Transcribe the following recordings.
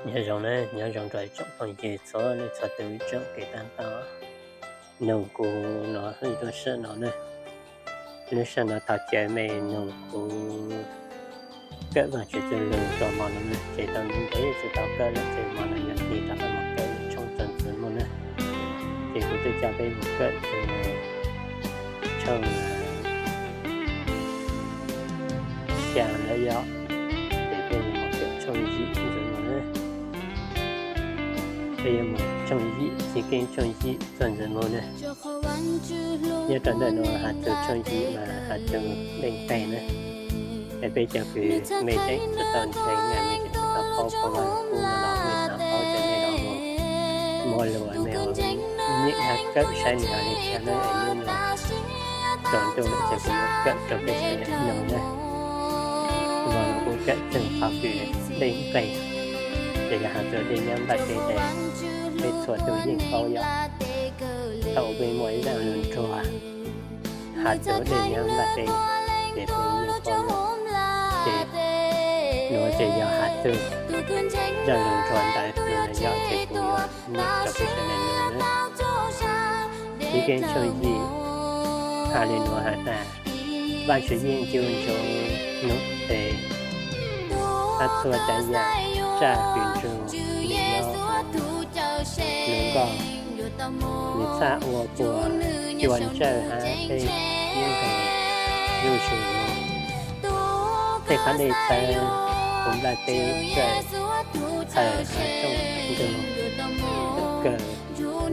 Nyob zoo na, nyob zoo rau tsoom phooj ywg txhua leej txhua tus tsoom kev tab tom noog kuv no hwj lub sij hawm no na. Lub sij hawm no thov caw mej noog kuv kawm Vaajtswv txuj lug rua mo no na, ces tau ntev ntev tsi tau kawm lawm, ces mo no yog tig rov qab mus kawm tshooj txuas ntxiv mus na. Ces kuv twb coj peb mus kawm tshooj xya lawm yom, ces peb mus kawm tshooj yim ntxiv mus na. Peb yuav mus tshooj yim, txij keeb tshooj yim txuas ntxiv mus na. Nyob rau ntawm no has txug tshooj yim mas has txug leej nqes na. Es peb cov kws mej tseem tsi tau ntseeg, mej tseem tsi tau paub Vaajtswv no los mej xaav paub ces mej los mus muab lug mej ua nyeem hab kawm saib nwg has le caag na. Es hnub no tsaus ntuj lawm ces kuv yuav kawm rau peb sawv daws noog na. Tus no kuv kawm txug qhov kws leej nqes, ces yog has txug dlej nyab nplaj teb tes peb txhua tug yeej paub yom. Thaum peb muaj zaaj lug nruag has txug dlej nyab nplaj teb, ces peb yeej paub lawm. Ces nuav ces yog has txug zaaj lug nruag ntawd, nuav yog ces kuv yuav nyeem rau peb sawv daws noog na. Txij keeb tshooj yim has le nuav has tas, Vaajtswv yeej ncu ntsoov nub tes hab txhua cov yaam tsaj kws nrug nwg nyob huv lub nkoj. Nwg txhaj ua puas cua ntsawj hab tej txhiab nqes zuj zus moog. Tej qhov dlej tawv huv nplaj teb txawm txhawm hab rooj ntug kawg,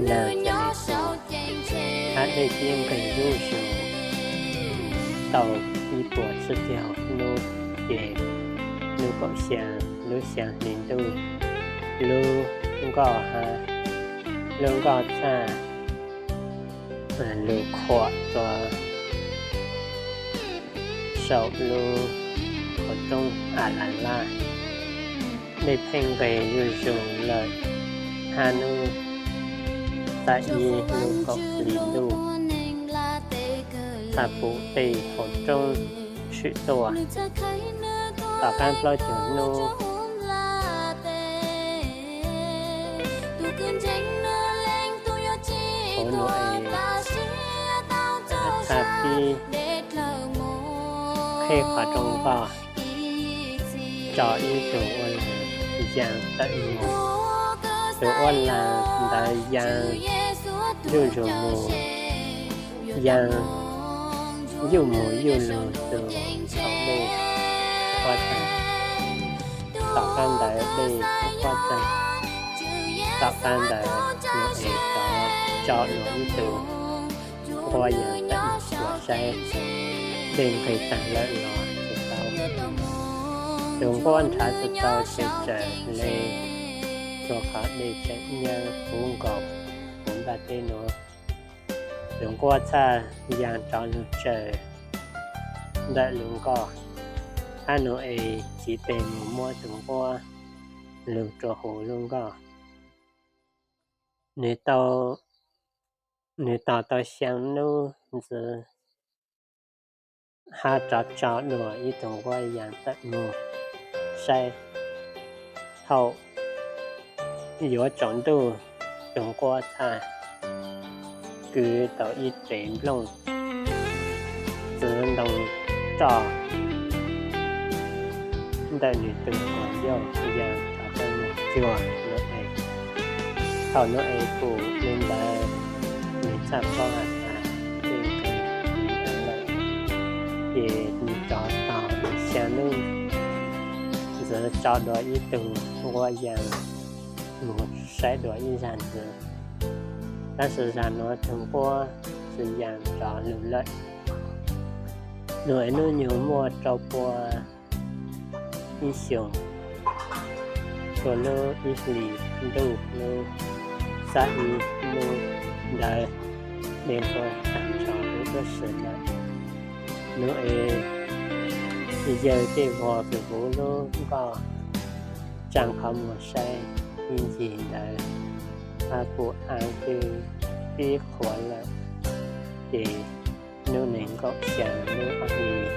naag txawm le tug, hab dlej txhiab nqes zuj zus. Tau ib puas tsib caug nub ces nub kaum xyaa lub xyaa hli ntuj, lub nkoj hab lub nkoj txhaj lug khuam rua saum lub qhov roob As Las Laj. Dlej pheej nqes zuj zus lawm, hab nub txaj ib lub kaum hli ntuj txhaj pum tej qhov roob tshwm tuaj. Tom qaab plaub caug nub huv Nau-es txhaj pib qheb qhov rooj nkoj tso ib tug uab laag yaa tawm moog. Tug uab laag ntawd yaa zuj zus moog, yaa yuj moog yuj lug txug thaum dlej huab tag. Tom qaab ntawd dlej huab tag, tom qaab ntawd Nau-es rov tso dlua ib tug nquab yaa tawm moog saib dlej nqes taag lawm los tsi tau. Tug nquab nrhav tsi tau ces txawm le rua qhov dlej tseem nyaab puv nkaus huv nplaj teb nuav. Tug nquab txhaj yaa rov lug tsawg ntawm lub nkoj, hab Nau-es txiv tes moog muab tug nquab lug rua huv lub nkoj. Nwg tos tau xyaa nub ntxiv hab rov tso dlua ib tug nquab yaa tawm moog saib. Thaum yuav tsaus ntuj, tug nquab txhaj kwv tau ib rev nplooj txwv ntoo roj ntawm nwg tug quas ncauj yaa rov qab moog cuag Nau-es. Thaum Nau-es pum le ntawd, nwg txhaj paub has tas dlej nqes lawm, ces nwg rov tos xyaa nub ntxiv tso dlua ib tug nquab yaa moog saib dlua ib zag ntxiv. Tab sis zag nuav tug nquab tsi yaa rov lug lawm. Nau-es nub nyoog muaj rau pua ib xyoos, txhua lub ib hlis ntuj lub xab ib nub ntawd, dlej nquab taag nrho lub tuab si lawm. Nau-es yawg tej vog kws huv lub nkoj tsaa qhov muag saib ib ncig ntawd, hab pum aav twb pib qhuav lawm. Ces nub neeg nkaum xyaa lub ob hlis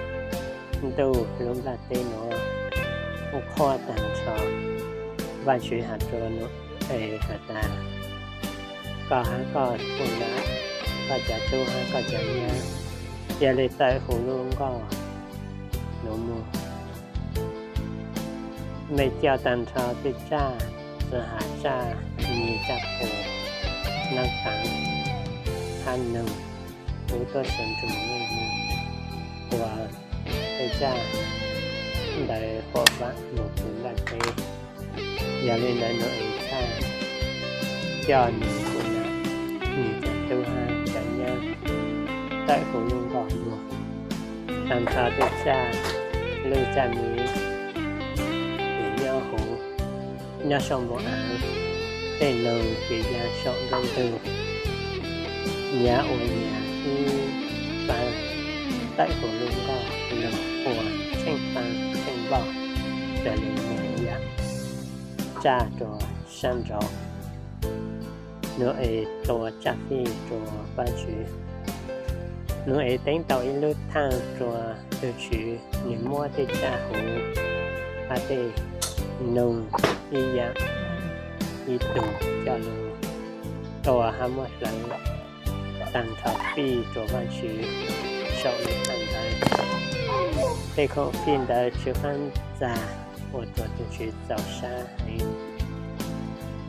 ntuj lub nplaj teb nuav qhuav taag nrho. Vaajtswv has rua Nau-es has tas, koj hab koj puj nam, koj cov tub hab koj cov nyab, ca le tawm huv lub nkoj nuav moog. Mej coj taag nrho tej tsaj, txhua has tsaj nyeg, tsaj qus, naab taav hab noog, kuv tuab sawv nrug mej moog ua tej tsaj ntawd huam vaam moog pum nplaj teb. Yog le ntawd Nau-es txhaj coj nwg puj nam, nwg cov tub hab cov nyab tawm huv lub nkoj moog. Taag nrho tej tsaj, lub tsaj miv nyob huv, nyob saum npoo aav, tej noog kev ya saum nruab ntug, nyav ua nyav ib paab tawm huv lub nkoj, noog ua tsheej paab tsheej npauj, raws le moog yam tsaj rua sab nraud. Nau-es tua tsaj fij rua Vaajtswv. Nau-es teeb tau ib lub thaaj rua tug Tswv, nwg muab tej tsaj huv hab tej noog ib yam ib tug coj lug tua hab muab hlawv taag nrho fij rua Vaajtswv saum lub thaaj ntawd. Tej khoom fij ntawd tsw qaab txag ua rua tug Tswv txaus sab heev.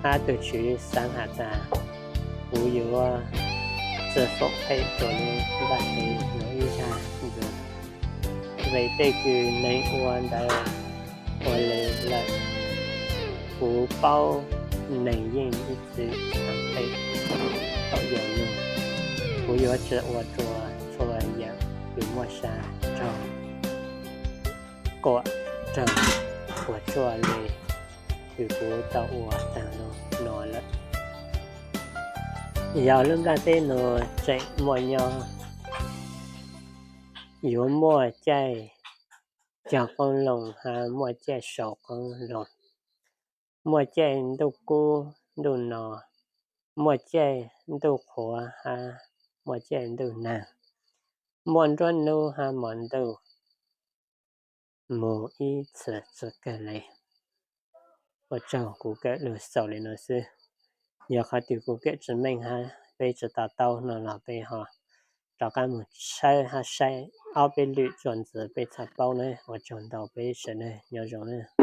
Hab tug Tswv xaav has tas, kuv yuav tsi foom phem rua lub nplaj teb nuav ib zag ntxiv. Vim tej kws neeg ua ntawd ua le lawm. Kuv paub neeg yeej ib txwm xaav phem thaum yog lug. Kuv yuav tsi ua rua txhua yaam kws muaj sa raug kuam raug puas tsuaj le kws kuv tau ua taag lug nuav lawm. Yog lub nplaj teb nuav tseem muaj nyob, yuav muaj caij cog qoob loo hab muaj caij sau qoob loo, muaj caij ntuj kub ntuj no, muaj caij ntuj qhuav hab muaj caij ntuj naag, muaj nruab nub hab mo ntuj, moog ib txhia txug kawg le. Ua tsaug, kuv kawm lug xaus le nuav xwb. Yog qhov twg kuv kawm tsi meej hab peb tsi to taub no los peb ho rov qaab moog tshawb hab saib ob peb lwm txuas ntxiv peb txhaj paub nawb. Ua tsaug ntau peb sawv daws, nyob zoo nawb.